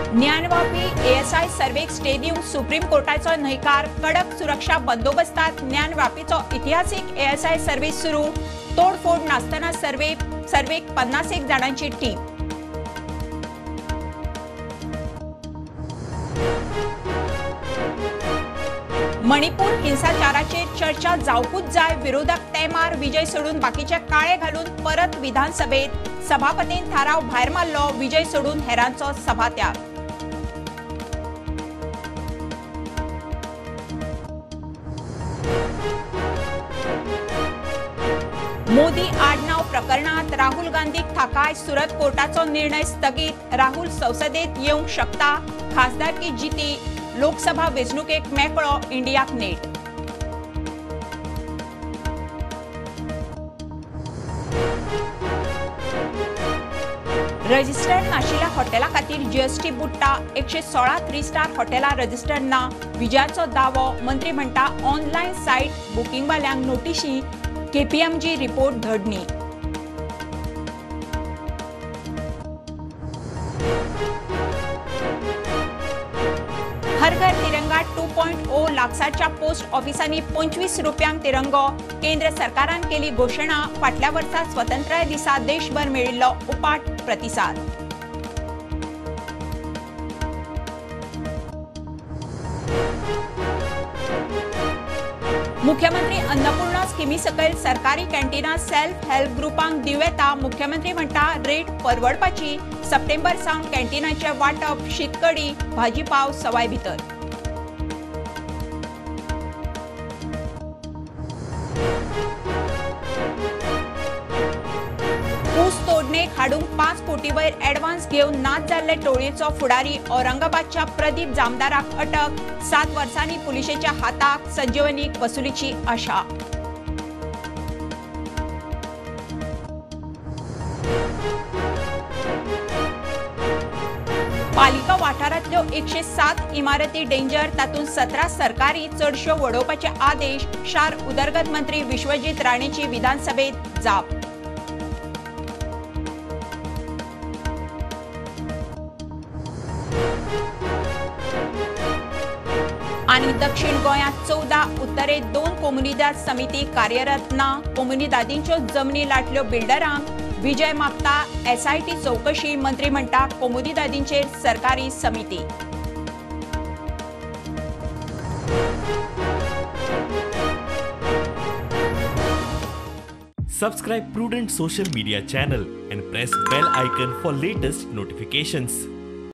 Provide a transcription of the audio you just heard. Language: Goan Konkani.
ज्ञानवापी एएसआय सर्वेक स्टे दिवंक सुप्रीम कोर्टाचो न्हयकार. कडक सुरक्षा बंदोबस्तात ज्ञानवापीचो इतिहासीक एएसआय सर्वे सुरू. तोडफोड नासतना सर्वेक 50 जाणांची टीम. मणिपूर हिंसाचाराचेर चर्चा जावकूच जाय. विरोधक तेमार विजय सोडून बाकीचे काळे घालून परत विधानसभेत. सभापतीन थाराव भायर मारलो. विजय सोडून हेरांचो सभात्याग. मोदी आडनाव प्रकरणात राहुल गांधीक थाकाय. सुरत कोर्टाचो निर्णय स्थगीत. राहुल संसदेत येवंक शकता. खासदारकी जिती. लोकसभा वेंचणुकेक मेकळो. इंडियाक नेट. रजिस्टर्ड नाशिल्ल्या हॉटेला खातीर जीएसटी बुडटा. 116 3 स्टार हॉटेलां रजिस्टर्ड ना. विजयाचो दावो. मंत्री म्हणटा ऑनलायन सायट बुकिंगवाल्यांक नोटिशी. केपीएमजी रिपोर्ट धडणी. हर घर तिरंगा 2.0 लागसारच्या पोस्ट ऑफिसांनी 25 रुपयांक तिरंगो. केंद्र सरकारान केली घोशणा. फाटल्या वर्सा स्वतंत्रताय दिसा देशभर मेळिल्लो उपाट प्रतिसाद. मुख्यमंत्री अन्नपूर्णा स्किमी सकयल सरकारी कॅन्टीना सेल्फ हेल्प ग्रुपांक दिवं येता. मुख्यमंत्री म्हणटा रेट परवडपाची. सप्टेंबर सावन कॅन्टीनाचें वांटप. शीतकडी भाजीपाव सवाय भितर. ऊस तोडणेक हाडूंक 5 कोटी वयर ॲडव्हान्स घेवन नाच जाल्ले टोळयेचो फुडारी औरंगाबादच्या प्रदीप जामदाराक अटक. 7 वर्सांनी पुलिशेच्या हाताक. संजीवनीक वसुलीची आशा. पालिका वाठारांतल्यो 107 इमारती डेंजर. तातूंत 17 सरकारी, चडश्यो वडोवपाचे आदेश. शार उदरगत मंत्री विश्वजीत राणेची विधानसभेत जाप. आनी दक्षिण गोंयांत 14, उत्तरेत 2 कोमुनिदाद समिती कार्यरत ना. कोमुनिदादींच्यो जमनी लाटल्यो बिल्डरांक. विजय मागता एसआयटी चौकशी. मंत्री म्हणटा कोमुनिदादींचेर सरकारी समिती. Subscribe Prudent Social Media channel and press bell icon for latest notifications.